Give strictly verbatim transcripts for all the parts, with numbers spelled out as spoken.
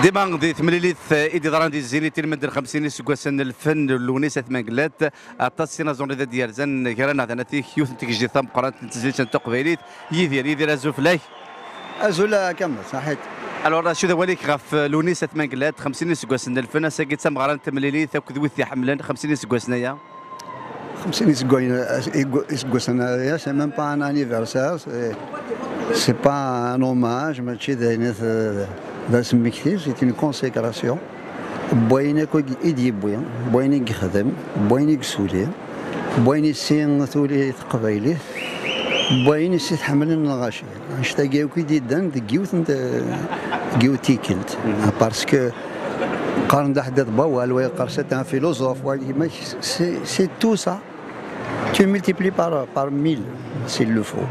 Dima di temlilit, eh, i d-iḍran di Zénith i lmend n xemsin iseggasen n lfen n Lewnis At Mengellat, aṭas tinaẓurin i d-yerzan gar-aneɣ d anatik, yiwet n tgejdit tameqqrant n tezlit n teqbaylit. Yidir, Yidir, azul fell-ak. Azul a Kamal, saḥit. Alors, acu d awal-ik ɣef, eh, Lewnis At Mengellat, xemsin iseggasen n lfen, ass-agi d tameɣra n temlilit akked wid t-iḥemmlen, xemsin iseggasen aya? Xemsin iseggasen, iseggasen aya, c'est même pas un anniversaire, c'est, c'est pas un hommage, mačči d ayen i t-, d asemmekti, c'est une consécration. N wayen akk i d-yewwi, n wayen i yexdem, n wayen i yessuli, n wayen i s-tuli teqbaylit, n wayen i s-tḥemmlen lɣaci. Annect-agi akk i d-yeddan deg yiwet n, deg yiwet tikkelt. Parce que qqaren-d aḥeddad n wawal, wa yeqqar c'est un philosophe, wa, mais c'est, c'est tout ça. Tu multiplies par, par mille, s'il le faut.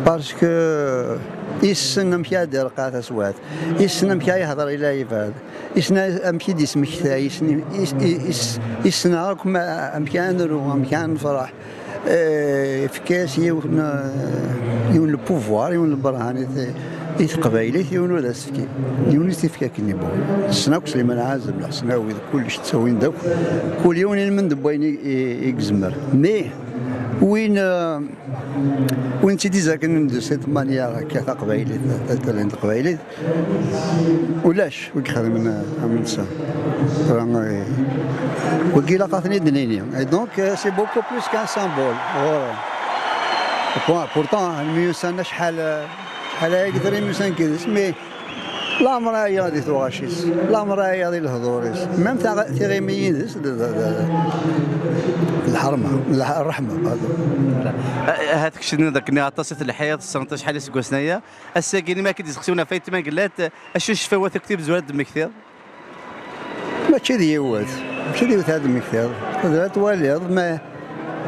Parce que yessen amek ara d-ireqqa taswiɛt, yessen amek ara yehder i lɛibad, yessen amek i d-ismektay, yessen, yes-, yes-, yessen akk ma, amek ara nru, amek ara nefreḥ. Eh, yefka-yas yiwen, eh, yiwen le pouvoir, yiwen le berhan i t-, i teqbaylit, yiwen ur as-tefki. Yiwen i s-ifka akken yebɣu. Ssneɣ akk Sliman Ɛazem, Lḥesnawi, d kullec ttawin-d akk. Kul yiwen ilmend n wayen i, i, i yezmer. Mais, win, eh, win tt-id-izaknen de cette manière, akka taqbaylit, tala n teqbaylit, ulac wi ixedmen am netta. Tura, eh, wagi ilaq ad ten-id-nini. Et donc, eh, c'est beaucoup plus qu'un symbole. Voilà. Pour-, pourtant, myussan acḥal, acḥal aya i yetri myussan yid-s, mais lamer aya di tuɣac-is, lamer aya di lehdur-is, même taɣ-, tiɣimi yid-s, d, d, d, d lḥerma, d lḥ-, ṛṛeḥma, pardon. Eh, hat kečč tenniḍ akken aṭas i telḥiḍ, tesɛiḍ acḥal iseggasen aya, ass-agi, imi akka d-iseqsiwen ɣef Ayt Mengellat, acu n ccfawat akked timezwura d-temmektiḍ? Mačči d yiwet, mačči d yiwet ad d-temmektiḍ. Tebda twaliḍ, ma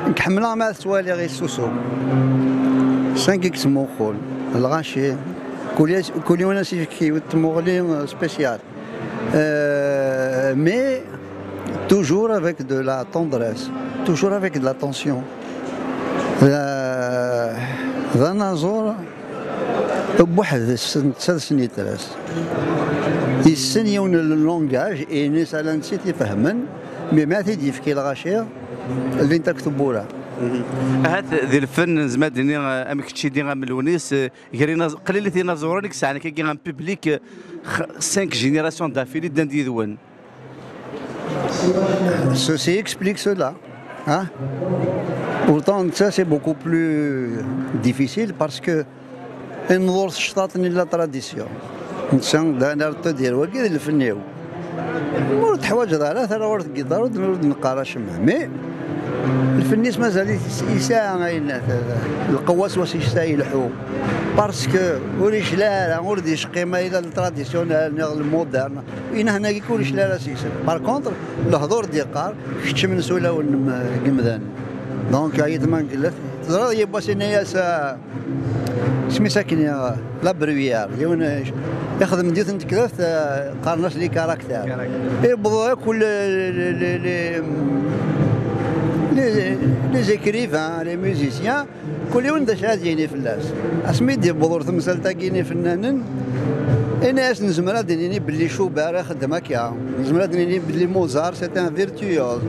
nekk ḥemmleɣ ma tettwaliɣ yessusum. Cinq i yettmuqul, lɣaci, kul as-, kul yiwen as-yefk yiwet tmuɣli, euh, spéciale. Euh, mais toujours avec de la tendresse, toujours avec de l'attention. D, d anaẓur n weḥd-s, netta d snitra-s. Yessen yiwen n langaj, ines ala netta i t-ifehmen, mais ma t-id-yefki lɣaci, llint akk tewwura. Ahat di lfen nezmer ad d-nini, eh, am keččini, am Lewnis, eh, gar inaẓ-, qlilit inaẓuren i yesɛan akkagi un public, eh, x-, cinq générations d'affilée ddan-d yid-wen. Ceci explique cela. Hein? Pourtant, ça, c'est beaucoup plus difficile parce que nḍur s ctaṭ n la tradition. Netta d un artedier, wagi d lfen-iw. Ur teḥwaǧeḍ ara tara ɣur tgiṭar, ur d-, ur d-neqqar acemma. Mais lfen-is mazal-it yesɛa ayen, lqewwa s was yesɛa yelḥu. Parce que ur yecla ara, ur d-yecqi ma yella le traditionnel neɣ le moderne. Inehna-agi kullec la ara s-yesel. Par contre, lehdur d-yeqqar, keččmen s ulawen n yimdanen. Donc, ay tmangellat, teẓriḍ yiwwas yenna-yas, ah, isem-is akken, ah, La Bruyère, yiwen, ah, ixdem-d yiwet n tektabt, ah, qqaren-as les caractères. Yewweḍ akk le, le, le, les, les, les écrivains, les musiciens, kul yiwen d acu ad yini fell-as. Asmi d-yewweḍ ɣer temsalt-agi n yifennanen, ini-as nezmer ad d-nini belli Schubert ixeddem akka. Nezmer ad d-nini belli Mozart c'est un virtuose.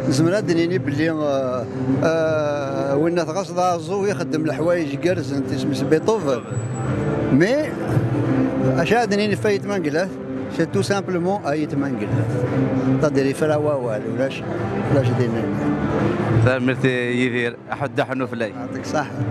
Nezmer ad d-nini belli, euh, euh, winna ɣas d aɛeẓẓug ixeddem leḥwayeǧ gerrzent, isem-is Beethoven. Mais acu ad d-nini ɣef Ayt Mengellat? C'est tout simplement Ayt Mengellat. C'est-à-dire yefra wawal, ulac, ulac din. Tanemmirt i Yidir, aḥuddu aḥunnu fell-ak. Yeɛṭik ṣṣeḥḥa.